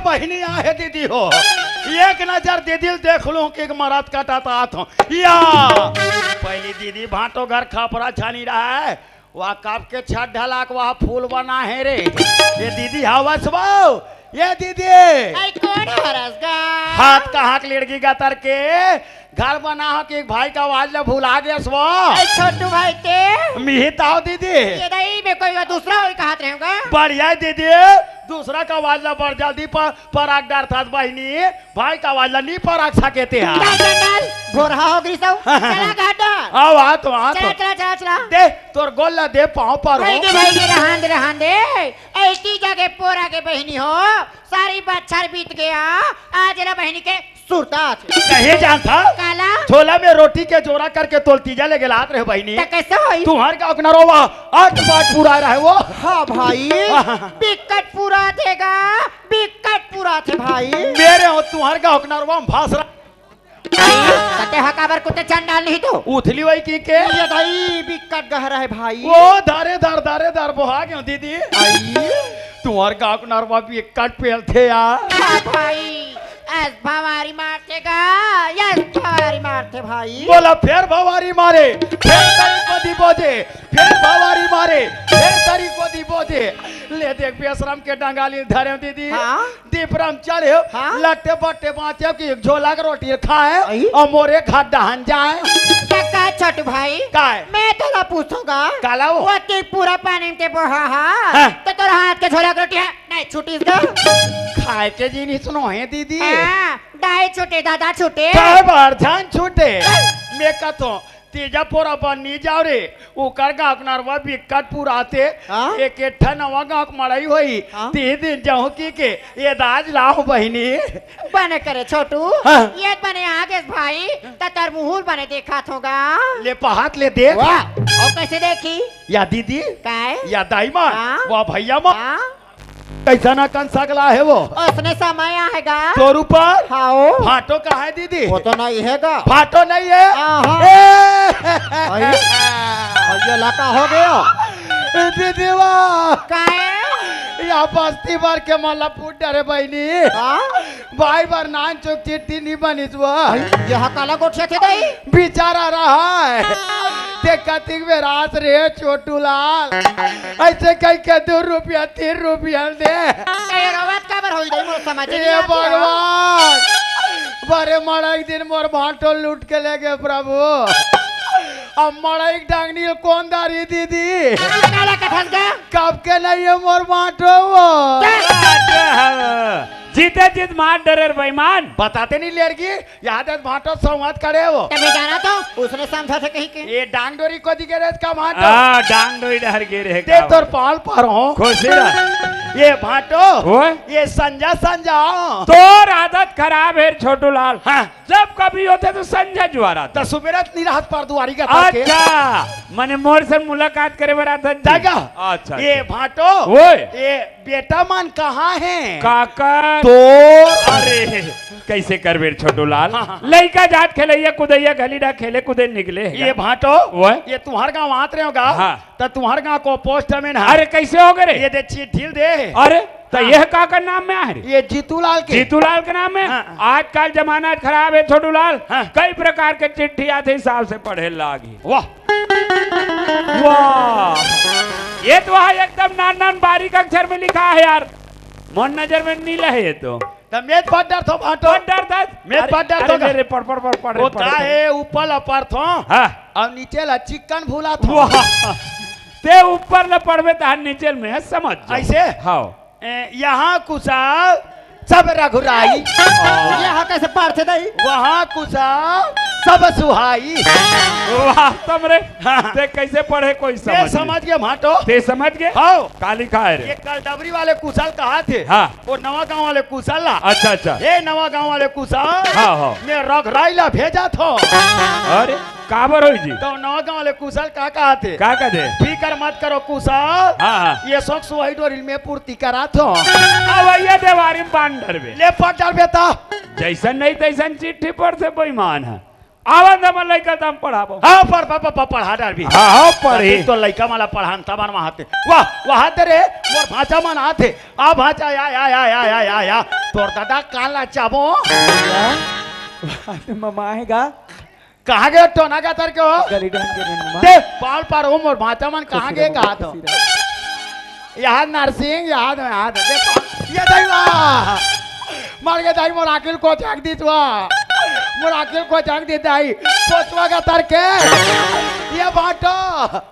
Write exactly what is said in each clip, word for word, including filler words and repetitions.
बहिनी आहे दीदी हो, एक नजर दीदी ल देख लूं कि मरत कटत आत हो। या पहली दीदी भांटो घर खपरा छानी रहा है, वह कब के छत ढलाक वह फूल बना है रे। ये दीदी हवस बो, ये दीदी। आई कोन हरस गा? हाथ कहाँ के लड़की गतर के घर बना हो कि भाई का आवाज ला भुला गेस वो। आई छोटू भाई ते। मिही ताव दीदी। ये दई में कोई दूसरा होई कहत रहेगा। बढ़िया दीदी, दूसरा का आवाज ला बढ़ जल्दी पर पराग डरथस बहिनी, भाई का आवाज ला नी पराग सके ते हा। चल, चल, चल, भोरहा हो गई सौ। चला घाटा। आओ, आ तो, आ तो। चला, चला, चला, चला। दे, तोर गोल ला दे, पाँव पर हो। भाई के, भाई के, रहन दे, रहन दे। ऐसी जगह पोरा के बहिनी हो, सारी बच्छर बीत गया, आज ला बहिनी के सुरता आथे। कहे जानथा? काला? झोला में रोटी के जोरा करके तोल तीजा ले गेलात रहे बहिनी। त कैसे होई? तुहर गाँव के नरोवा अट बाट पूरा रहे वो। हाँ भाई, हाँ। बिकट पूरा देगा, बिकट पूरा थे भाई। मेरे हो तुहर गाँव के नरोवा में भासरा। कते हा काबर कुते चंडाल नहीं तू? उथली वही की के? ये भाई बिकट गहरा है भाई। वो धारे धार, धारे धार बोहा गयो दीदी। आई? तुहर गाँव के नरोवा बिकट पेल थे यार। हाँ भाई, एस भवारी मारथे गा, एस भवारी मारथे भाई। बोला फेर भवारी मारे, फेर तरी को दी बोझे, फेर भवारी मारे, फेर तरी को दी बोझे। ले देख बेशरम के डंगाली धरे दीदी। हाँ? दीपरम चढ़े, हाँ? लट्टे बट्टे बाँचे कि एक झोला के रोटी खाए आई? और मोरे घर डहन जाए। त का छोटू भाई? काय? मैं तोला पूछूंगा। काला वो? वो के पूरा पानी के बोहा हा, हाँ। तो तोर हाथ के झोला के रोटी है? नहीं छुटिस गा। खाए के जिनिस नोहे दीदी। हाँ, दाई छूटे, दादा छूटे। काय बार जान छूटे। मैं कथों, तीजा पोरा बन नी जाव रे। उकर गाँव के नरवा बिकट पुराथे। हाँ? एक एक ठन नवा गाँव के मड़ई होई। हाँ? तीन दिन जाहूँ की के, ये दाज लाओ बहिनी। बने करे छोटू। हाँ। ये बने आ गेस भाई, त तर मुहूर बने देखत होगा। ले पहात ले देख। वाह, और कैसे देखी? या दीदी। काय? या दाई माँ। हाँ? वाह भैया माँ। हाँ? कैसा ना कन सकला है वो? उसने समय आएगा। तोर ऊपर? हाओ। भांटो कहाँ है दीदी? वो तो नहीं है गा। भांटो नहीं है? आहा। ए! अरे, भैया ला का हो गया? दीदी वाह। काहे? या बस्ती भर के मला फूट डरे बहिनी। हाँ? भाई बर नान चुक चिट्ठी नहीं बनिस वो। भाई, यह काला गोठिया थे दाई? बेचारा रहा है। ते कतिक बेर आस रे छोटू लाल, ऐसे कह के दो रुपया, तीन रुपया दे। ए, रोवत काबर होई दाई, मोर समझ नहीं ए आती है। भगवान, बरे मड़ई दिन मोर भांटो लूट के ले गए प्रभु। अब मड़ई डांगनी कौन दारी दीदी? काला कथस गा? कब के नहीं है मोर भांटो वो। जीते जीत मार डरे रे बेईमान। बताते नहीं लेड़गी, याद है भांटो संवाद करे वो। तब मैं जाना तो उसने समझा था कहीं के। ये डांग डोरी को दिखे रे का भांटो। हाँ, डांग डोरी डहर गे रहे दे का तोर भांटो। पाल पर हो। खुशी रह। ये भांटो, वो? ये संजा संजा। तोर आदत खराब है छोटू लाल। हाँ। जब कभी होते तो संजा जुआर आता। त सुबेरा नहीं रहत पर दुआरी का करके। अच्छा, मने मोर से मुलाकात करे बर आता जी। जागा। अच्छा, ये अच्छा। भांटो, ओए। ये बेटा मन कहाँ है? काकर। तोर। अरे, कैसे करबे छोटू लाल? हाँ, हाँ। लइका जात खेलैया कुदैया गली डा खेले कूदे निकले है ये गा। भांटो, ओए। ये तुम्हार गाँव आत रहे होगा, हाँ। त तुम्हार गाँव को पोस्टमैन है। अरे, कैसे हो गए रे? ये दे चिट्ठी दे। अरे, त हाँ। यह काकर नाम में आहे रे? ये जीतू लाल के। जीतू लाल के नाम में? हाँ। आजकल जमाना खराब है छोटू लाल, हाँ। कई प्रकार के चिट्ठी आथे, हिसाब से पढ़े लागी। वाह। वाह, ये तो वहाँ एकदम नान नान बारीक अक्षर में लिखा है यार, मोर नजर में नीला है ये तो। त मैं पढ़ डरथों भांटो। पढ़ डरथस? मैं अरे, पढ़ डरथों अरे, का? अरे, पढ़, पढ़, पढ़, पढ़, वो पढ़, का पढ़। है, ऊपर ला पढ़थों। हाँ। और नीचे ला चिक्कन भूला थो। वाह, ते ऊपर ला पढ़बे त नीचे में है, समझ जाओ। ऐसे? हाँ। ए, यहाँ कुशल सब रघुराई। यहाँ कैसे पढ़थे दाई? वहाँ कुशल सब सुहाई। वास्तव रे, हाँ। ते कैसे पढ़े कोई ते समझ समझ गए भांटो? ते समझ गए? हाँ। का लिखा है रे? ये कल डबरी वाले कुशल कहा थे? हाँ। वो नवा गांव वाले कुशल ला। अच्छा, अच्छा। हे नवा गांव वाले कुशल, हाँ, हाँ। मैं रघुराई ला भेजा थो। अरे, काबर होई जी? तो नवा गांव वाले कुशल का कहा थे? का कहा थे? फिकर मत करो कुशल। हाँ, हाँ। ये शौक सुहाई डोरिल में पूर्ति करा थो। अब ये देवारी में बांध डरबे। ले पढ़ डरबे ता। जैसन नहीं तैसन चिट्ठी पर से बेईमान है। आवन दे मोर लइका, त हम पढ़ाबो। हाँ, पढ़, पढ़, पढ़, पढ़, पढ़ा डारबे। हाँ, हाँ, पढ़ी। अभी तो लइका मन ला पढ़ान, तब आन वहाँ ते। वाह, वहाँ ते रे, मोर भांचा मन आथे। आ भांचा, या, या, या, या, या, या, या। तोर दादा कान ला चाबो। वाह, ममा आएगा। कहाँ गे टोना का तर के हो? गली डहन के ननमा। दे, पाल पार हो मोर भांचा मन कहाँ खुशी गे रहो, कहा तो? खुशी रहो। यहाँ नरसिंह, यहाँ दे, यहाँ दे। देख, ये दाई वाह। मर गे दाई, मोर आँखी ल कोचाक दिस वाह। मोर आँखी ल कोचाक दिस दाई। पोचवा का तर के। ये बाटो।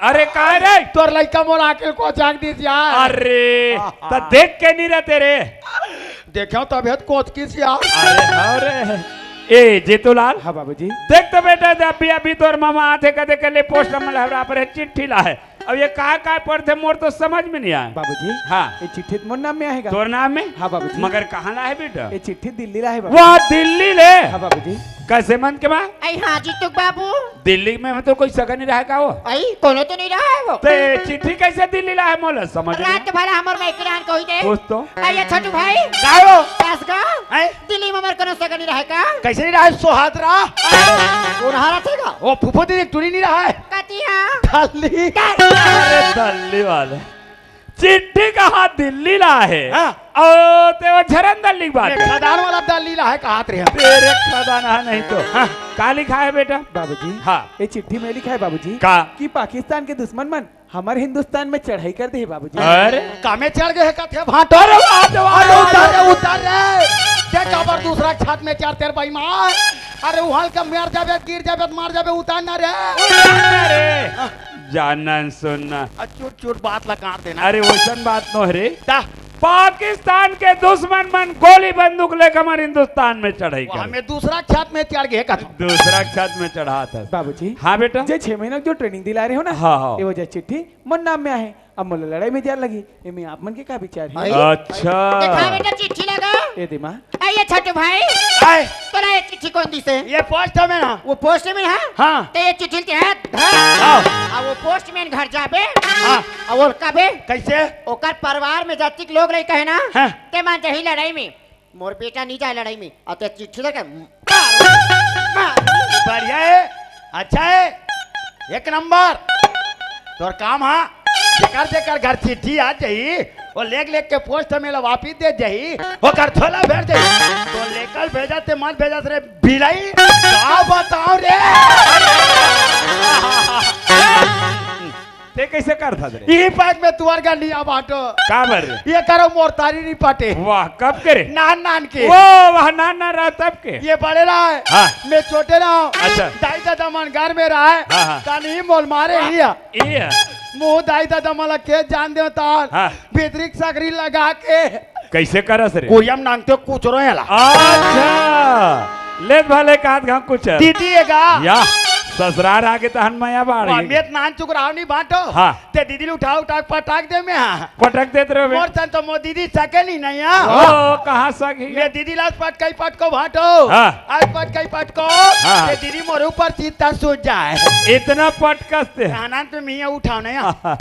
अरे, काय रे? तोर लइका मोर आँखी ल कोचाक दिस यार। अरे, त देख के नहीं रहते रे। देखेंव तभे त कोचकिस यार। अरे, अरे। ए, जीतूलाल। हाँ, बाबूजी। देख तो बेटा, अभी, अभी तोर ममा आथे, कथे के ले पोस्ट में लहरा पर चिट्ठी ला हे। अब ये काय काय पढ़थे, मोर तो समझ में नहीं आए। बाबूजी, हाँ। ये चिट्ठी तो मोर नाम में आएगा। तोर नाम में? हाँ, बाबूजी। मगर कहाँ ला हे बेटा? ये चिट्ठी दिल्ली ला हे, बाबूजी। वाह, दिल्ली ले? हाँ, बाबूजी। कैसे मन के बा? अई हाँ, जीतू के बाबू। दिल्ली में तो कोई सगा नहीं रहे का वो? अई, कोनो तो नहीं रहे वो। ते चिट्ठी कैसे दिल्ली ला हे, मोला समझ में? रात भला हमर में किरान कोई दे। पूछ तो। अई, ये छोटू भाई। का हो? पास का? हैं? दिल्ली में हमर कोनो सगा नहीं रहे का? कैसे नहीं रहे, सोहात रहा? कोन हारा थे का? ओ फूफो दीदी टूरी नहीं रहा है। कती हाँ? दल्ली। अरे दल्ली वाले। चिट्ठी कहाँ दिल्ली ला हे? हाँ। ओ, ते वो झरन दल्ली की बात ये है। खदान वाला दल्ली ला हे, कहात रहे। तेरे खदान हा नहीं तो। हाँ। का लिखा है बेटा? बाबूजी, हाँ। ये चिट्ठी में लिखा है बाबूजी का? कि पाकिस्तान के दुश्मन मन हमर हिंदुस्तान में चढ़ाई कर दे हे बाबूजी। अरे। कामे चढ़ गए हे कथे भांटो। अरे वाह, वाह, अरे वाह, उतार रे, वाह। उतार रे। देख काबर दूसरा छत में चढ़ तेरे बेईमान। अरे उहल के मर जाबे, गिर जाबे, मर जाबे, उतार ना रे। उतार ना रे। जानन सुनन। आ, चुट चुट बात ला काट देना। अरे वैसन बात नो हरे। दा। पाकिस्तान के दुश्मन मन गोली बंदूक लेके हमर हिंदुस्तान में चढ़ाई वो कर। हमें दूसरा छत में चढ़ गए कथे। दूसरा छत में चढ़ात हस। बाबूजी। हाँ बेटा। जे छह महीना जो ट्रेनिंग दिला रहे हो ना, हाँ, हाँ। ये वजह चिट्ठी मोर नाम में आहे। अब मोला लड़ाई में जाए लगी, एमे आप मन के का विचार है? भाई। अच्छा। देखा बेटा चिट्ठी लगा। ए दे माँ। ए, ये छोटू भाई। आए। तोला ये चिट्ठी कोन दिसे? ये पोस्टमैन हा। वो पोस्टमैन हा? हाँ। ते ये चिट्ठी ते हाथ धर। हाँ। अब वो पोस्टमैन घर जाबे। हाँ। अब वो कबे? कैसे? ओकर परिवार में जतिक लोग रही कहे ना, हाँ। ते मन जाही लड़ाई में। मोर बेटा नहीं जाए लड़ाई में। अब ते चिट्ठी लगा। मार, मार। बढ़िया है, अच्छा है, एक नंबर। तोर काम हा, जेकर जेकर घर चिट्ठी आ जाही, वो लेख लेख के पोस्ट में ला वापिस दे जाही, ओकर झोला भर जाही। तो लेकर भेजा ते मत भेजा रे बिलाई, का बताओ रे। ते कैसे करथा रे? इही पैक में तुअर गंडिया बांटो। का बर रे? ये करो मोर तारी नहीं पटे। वाह, कब के रे? नान नान के। वो वाह, नान नान रहा तब के। ये बड़े रहा है। हाँ। मैं छोटे रहा हूँ। अच्छा। दाई दादा मन घर में रहा है। हाँ, हाँ। तानी मोल मारे ही है। ये है। मुँह दाई दादा मन ला के जान दे तार। हाँ। भीतरी सकरी लगा के। कैसे करस रे? कोरियम नांगते कुचरो एला। अच्छा। ले भले कात घाम कुचर। दीदी एगा। या। ससुरार आगे तहन मया बाढ़ वाह, गई। मैं त नान चुक रहा हूँ, नहीं बांटो। हाँ। ते दीदी ले उठा उठा के पटाक दे मैं, हाँ। पटक देत रहे बे। मोर तन तो मोर दीदी सके नहीं, नहीं, हाँ। ओ, कहाँ सक ही? मैं दीदी लास पटकाई पटको बांटो। हाँ। आज पटकाई पटको। हाँ। ते दीदी मोरे ऊपर चित्ता सूझ जाए। इतना पटकस ते। आनंद में मियाँ उठाओ नहीं, हाँ।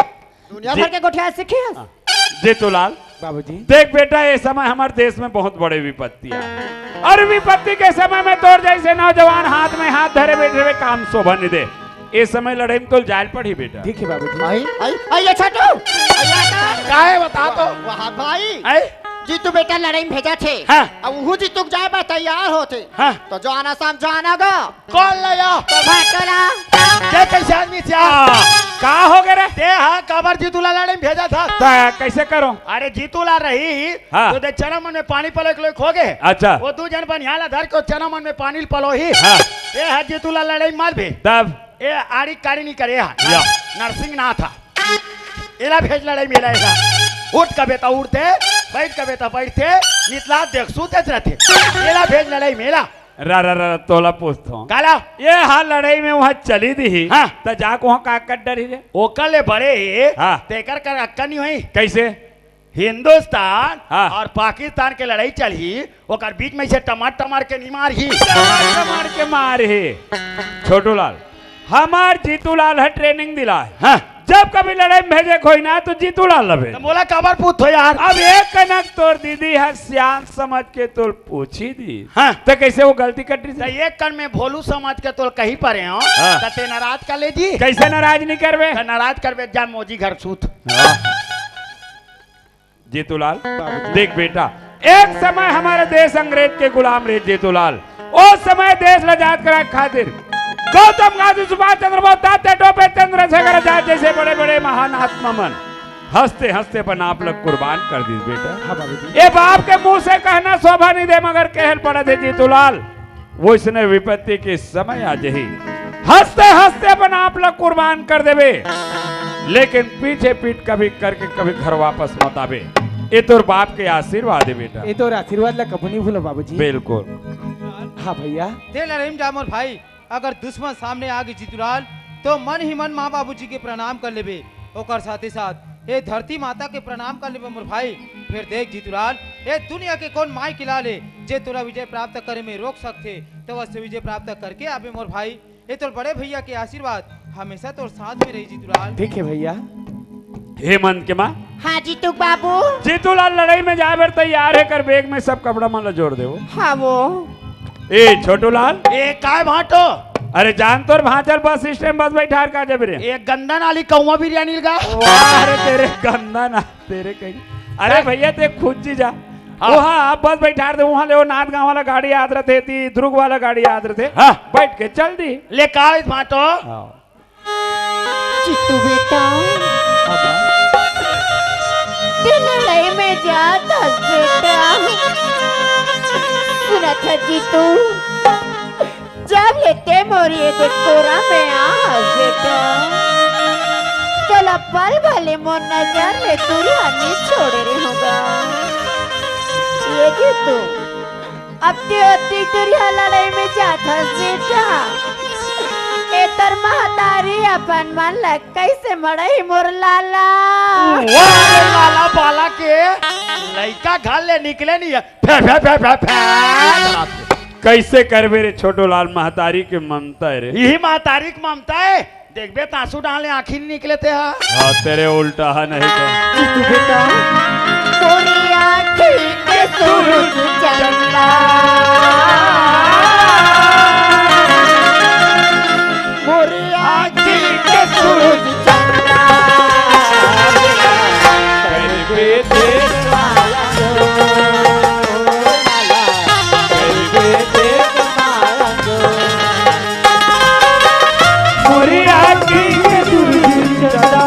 दुनिया जी। भर के गोठिया सीखे हस। हाँ। जीतूलाल। बाबूजी। देख बेटा, ये समय हमारे देश में बहुत बड़े विपत्ति है। और विपत्ति के समय में तोर जैसे नौजवान हाथ में हाथ धरे बैठे हुए काम शोभा नहीं दे। ये समय लड़ाई में तो जायल पड़ी बेटा। ठीक है बाबूजी। आई, आई, आई, ये छोटू। आई, ये छोटू। काहे बता तो? वाह भाई। आई? जीतू बेटा लड़ाई में भेजा थे। हाँ। अब वो जीतू के जाए बा तैयार होते। हाँ। तो जाना समझाना गा। कौन लाया? तो भाटोला। ते कैसे आदमी से आ? का हो गए रे? ते हाँ, काबर जीतूला लड़ाई में भेजा था। तो कैसे करो? अरे जीतूला रही, हाँ। तो दे चना मन में पानी पलो एक लोग हो गए। अच्छा। वो दू जन बनियाला धर के चना मन में पानी पलो ही। हाँ। ते हाँ जीतूला लड़ाई मार भी। तब? ए आड़ी काड़ी नहीं करे हा। या। नरसिंह नाथ हा। एला भेज लड़ाई मेला एला। उठ कबे त उठते, बैठ कबे त बैठते, नितला देख सूते रहते। एला भेज लड़ाई मेला। रा, रा, रा, तोला पूछथो। काला? ये हा लड़ाई में वहाँ चली दी ही, हाँ। त जाके वहाँ का कर डरी रे? ओकर ले बड़े ही, हाँ। तेकर कर अक्का नहीं होई। कैसे? हिंदुस्तान हाँ। और पाकिस्तान के लड़ाई चलही, ओकर बीच में से टमार टमार के नहीं मारही। टमार टमार के मारही। छोटू लाल, हमार जीतू लाल है ट्रेनिंग दिला है। हाँ। जब कभी लड़ाई में भेजे कोई ना, तो जीतू लाल ला भेज। त मोला काबर पूछथो यार? अब एक कनक तोर दीदी ह सियान समझ के तोर पूछी दी, हाँ। त कइसे वो गलती कट त रही? एक कन में भोलू समझ के तोर कही परे हो, हाँ। त ते नाराज कर ले जी। कइसे नाराज नहीं करबे? त नाराज करबे, जा मोजी घर सूत। हाँ। जीतूलाल, बाबूजी। देख बेटा, एक समय हमारे देश अंग्रेज के गुलाम रहे जीतूलाल। ओ समय देश ल आजाद कराए खातिर गौतम गांधी, सुभाष चंद्र बोस, तात्या टोपे, चंद्रशेखर आजाद जैसे बड़े-बड़े महान आत्मा मन हंसते-हंसते अपन आप ल कुर्बान कर दिस बेटा। हाँ बाबूजी। ए बाप के मुंह से कहना शोभा नहीं दे, मगर कहल पड़त हे जीतूलाल। वइसने विपत्ति के समय आ जही, हंसते हंसते अपन आप ला कुर्बान कर देबे, लेकिन पीछे पीठ कभी करके कभी घर वापस मत आबे। ये तोर बाप के आशीर्वाद हे बेटा। ये तोर आशीर्वाद ला कबू नहीं भूलो बाबूजी। बिल्कुल। हाँ भैया। ते लड़ाई में जा मोर भाई, अगर दुश्मन सामने आ गई जीतूलाल, तो मन ही मन माँ बाबूजी के प्रणाम कर लेबे। ओकर साथे साथ ए धरती माता के प्रणाम कर लेबे मोर भाई। फिर देख जीतूलाल, ए दुनिया के कौन माई के लाल हे जे तोला विजय प्राप्त करे में रोक सकथे, तो वैसे विजय प्राप्त करके आबे मोर भाई। ए तोर बड़े भैया के आशीर्वाद हमेशा तोर साथ में रही जीतूलाल। ठीक है भैया। हेमंत के माँ। हाँ जीतू बाबू। जीतूलाल लड़ाई में जाए बर तैयार हे, कर बैग में सब कपड़ा मन ला जोर देवो। हाँ वो। ए छोटू लाल। ए काय भांटो? अरे जान तोर भांचल बस स्टैंड बस बैठार का जब रे। ए गंदा नाली कौवा बिरयानी लगा। वाह रे तेरे गंदा ना तेरे कहीं। अरे भैया ते खुद जी जा। हाँ। वहाँ आप बस बैठार दे, वहाँ ले वो नांदगांव वाला गाड़ी याद रथे, ती दुर्ग वाला गाड़ी याद रथे। हाँ। बैठ के चल दी। ले का इस भांटो? हाँ। जीतू बेटा, ते लड़ाई में जात हस बेटा। सुनत हस जीतू, जब ले ते मोर ये दे कोरा में आ हस बेटा, तोला पल भले मोर नजर ले दूरिहा नी छोड़े रेहेंव गा। ये जीतू, अब ते अतिक दूरिहा लड़ाई में जात हस बेटा। ए तोर महतारी अपन मन ल कइसे मड़ही मोर लाला। वाह रे लाला बाला के लइका घर ले निकले नहीं हे। फे, फे, फे, फे, फे। कइसे करबे रे छोटू लाल, महतारी के ममता हे रे। यही महतारी के ममता हे। देखबे त आंसू डाले आंखी निकले ते हा। हाँ, तेरे उल्टा है नहीं तो। जीतू बेटा। तोरी आँखी के सूरज चंदा। मोरी आँखी के सूरज चंदा। करबे देश माया जो। करबे देश माया जो। मोरी आँखी के सूरज चंदा,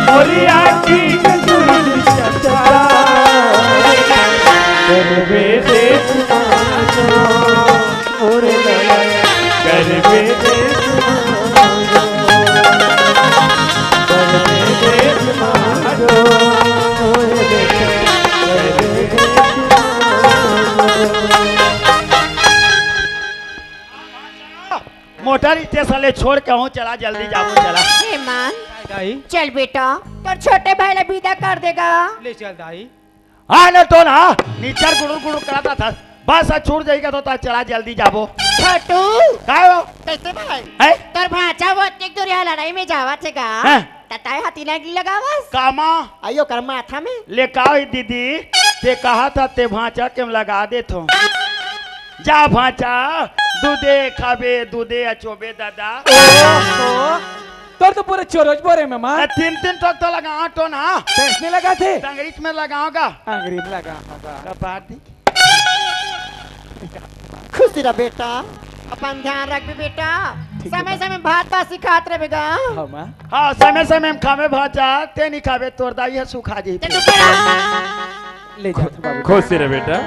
मोरी आँखी के सूरज चंदा, करबे देश माया जो, मोरे ललन, करबे देश माया जो, करबे देश माया जो, मोरे ललन, करबे देश माया जो। मोटर स्टेशन ले छोड़ के हूँ, चला जल्दी जाबो, चला। हेमंत, दाई। चल बेटा, तोर छोटे भाई ला विदा कर देगा। ले चल दाई। हाँ न तो ना, नीचर गुड़ुर गुड़ुर करत रहिथे। बस आज छूट जाही का तो ता चला जल्दी जाबो। छोटू। काय हो? कइसे भाई? हैं? तोर भांचा वो अतेक दूरिहा लड़ाई में जावत हे गा। हैं? त तैं हा तीन अग्नि लगावस। कामा? अयो कर माथा में। ले का होही दीदी, ते कहा था ते भांचा के हम लगा देथों। जा भांचा, दूधे खाबे, दूधे अचोबे दादा। ओहो, तोर तो पूरे चोरोज बोरे में माँ। तीन तीन ठोक तो लगा, आठ ठो ना। तैं इसमें लगा थे? टंगरीच में लगावँव गा। आंगरी में लगावँव गा। कपार दी। खुशी रह बेटा, अपन ध्यान रखबे बेटा। ठीक है समय माँ। समय भात बासी खात रहिबे गा। हाँ माँ। हाँ, समय समय में खाबे भांचा, ते नहीं खाबे तोर दाई ह सुखा जी। ते चुप रह। ले जात हँव बाबू। खुशी रह बेटा।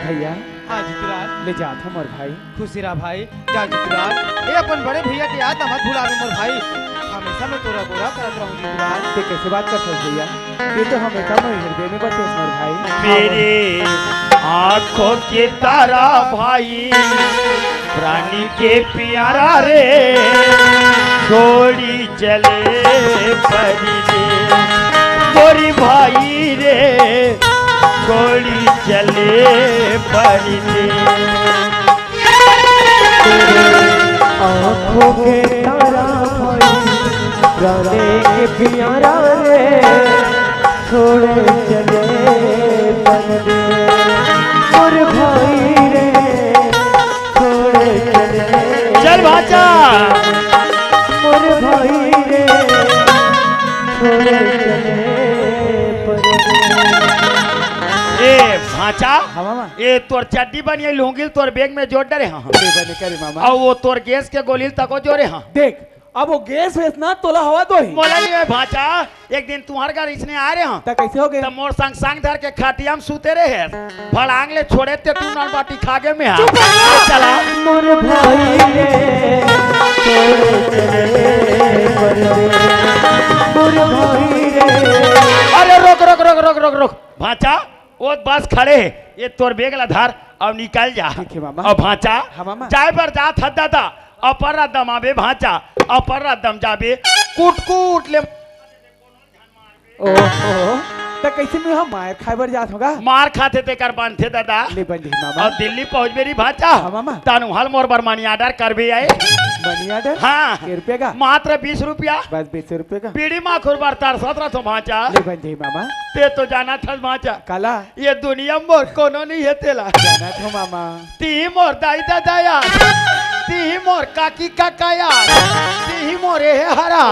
भैया। हाँ जीतूलाल। ले जात हँव मोर भाई। खुशी रह भाई। जा जीतूलाल, ए अपन बड़े भैया के याद ला मत भुलाबे मोर भाई। हमेशा मैं तोर अगोरा करत रहूँ जीतूलाल। ते कइसे बात करत हस भैया? ये तो हमेशा मोर हृदय में बसे हस मोर भाई। मेरे आँखों के तारा भाई, प्राणी के प्यारा रे, छोड़ी चले परदेस, गोरी भाई रे, छोड़ी चले परदेस। तेरे होके तारा भाई, जाने के प्यारा रे, छोड़ चले परदेस। मोर भाई रे, छोड़ चले। चल भांचा। मोर भाई रे, छोड़ चले परदेस। ए भांचा, हाँ मामा। ए तोर चड्डी बनिया लुंगी ल तोर बैग में जोर डरे हंव। ले बने करे मामा। अउ वो तोर गैस के गोली ल तको जोरे हंव। देख, अब वो गैस वैस ना तोला हवा दोही। मोला नहीं हे भांचा, एक दिन तुंहर घर इसने आय रहे हंव। त कइसे हो गे? त मोर संग संग धर के खटिया में सूते रहे। फड़ांग ले छोड़े ते तू नल बाटी खा गे में। चुप रह। चला। मोर भाई रे, छोड़ चले परदेस। मोर भाई रे। अरे रोक, रोक, रोक, रोक, रोक, रोक। भांचा, ओ बस खड़े हे, ये तोर बैग ला धर अउ निकल जा। ठीक हे मामा। अउ भांचा, हाँ मामा। जाय बर जात हस दादा, अपर रद्दा म आबे भांचा, अपर रद्दा म जाबे, कूट कूट ले। ओहो, त कइसे में हम मार खाय बर जात हों गा? मार खाथे तेकर बनथे दादा। ले बन जाही मामा। अउ दिल्ली पहुंचबे री भांचा, हाँ मामा। तनु हल मोर बर मनी ऑर्डर करबे आय। Money order? हाँ। के रुपया का? मात्र बीस रुपया। बस बीस रुपया का? बीड़ी माखुर बर तरसत रथों भांचा। ले बन जाही मामा। ते तो जानत हस भांचा। काला? ये दुनिया में मोर कोनो नहीं हे तेला। जानत हों मामा। तिही मोर दाई ददा यार, तिही मोर काकी काका यार, तिही मोर ए हे हरा।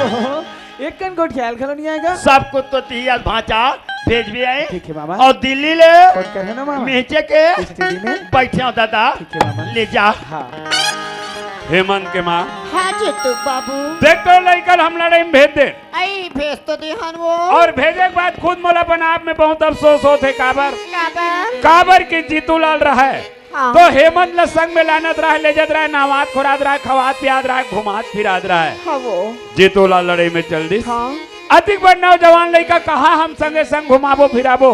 ओहो, एक कन गोठ ख्याल घलो नहीं आय गा। सब कुछ तो तिही आज भांचा भेजबे आय। ठीक हे मामा। अउ दिल्ली ले फोन करे ना मामा। मेचे के स्टडी में। बैठे हंव दादा। ठीक हे मामा। ले जा। हाँ। हेमंत के माँ। हाँ जीतू बाबू। देख तो लइका ल हम लड़ई में भेज दे। अई भेज तो देहन वो। अउ भेजे के बाद खुद मोला अपन आप में बहुत अफसोस होथे। काबर? काबर? काबर कि जीतू लाल रहय। हाँ। तो हेमंत ल संग में लानत रहय, लेजत रहय, नहवात खोरात रहय, खवात पियात रहय, घुमात फिरात रहय। हाँ वो। जीतू लाल लड़ई में चल दिस। हाँ। अतिक बड़ नौजवान लइका कहाँ हम संगे संग घुमाबो फिराबो?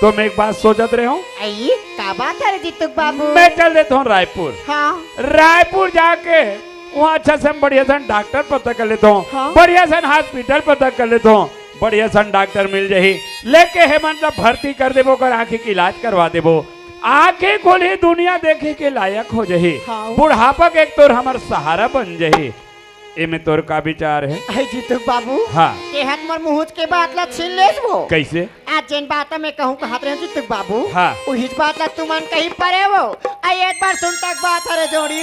तो मैं एक बात सोचत रहे हंव। अई, का बात हे रे जीतू बाबू? मैं चल देत हों रायपुर। हाँ। रायपुर जाके उहाँ अच्छा से हम बढ़िया सन डॉक्टर पता कर लेत हों, हाँ। बढ़िया सन हॉस्पिटल पता कर लेत हों, बढ़िया सन डॉक्टर मिल जाही, लेके हेमंत ला भर्ती कर देबो, ओकर आँखी के इलाज करवा देबो, आँखी खोलही दुनिया देखे के लायक हो जाही। हाँ। बुढ़ापा के एक तोर हमर सहारा बन जाही। एमे तोर का विचार हे? अई जीतू बाबू, हाँ। तेहत मोर मुँहच के बात ला छीन लेस वो। कइसे? आज जेन बात मैं कहूँ कहत रहेंव जीतू बाबू, हाँ। उहीच बात ला तुमन कही परे वो। अई एक बार सुन तक बात हरे जोड़ी,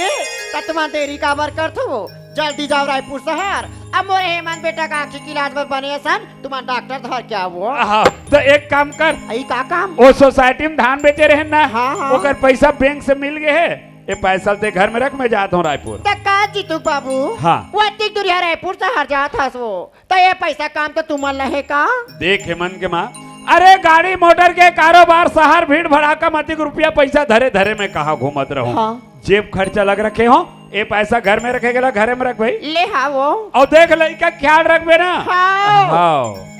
त तुमन देरी काबर करथो वो? जल्दी जाव रायपुर शहर, अब मोर हेमंत बेटा का आँखी के इलाज बर बने असन तुमन डॉक्टर धर के आवो। हाँ, त एक काम कर। अई का काम? ओ सोसाइटी में धान बेचे रहेन ना, हाँ, हाँ। ओकर पइसा बैंक से मिल गे हे, ए पइसा ल ते घर में रख, मैं जात हों रायपुर। त का जीतू बाबू? हाँ। वो अतिक दूरिहा रायपुर शहर जात हस वो, त ए पइसा काम तो तुमन ल हे का? देख हेमंत के माँ, अरे गाड़ी मोटर के कारोबार, शहर भीड़ भड़ाका म अतिक रुपया पइसा धरे धरे मैं कहाँ घूमत रहूँ? हाँ। जेब खर्चा अलग रखे हों, ए पइसा घर में रखे गेला, घरे में रख भाई। ले हाँ वो। अउ देख लइका ख्याल रखबे ना। हाँ। हाँ।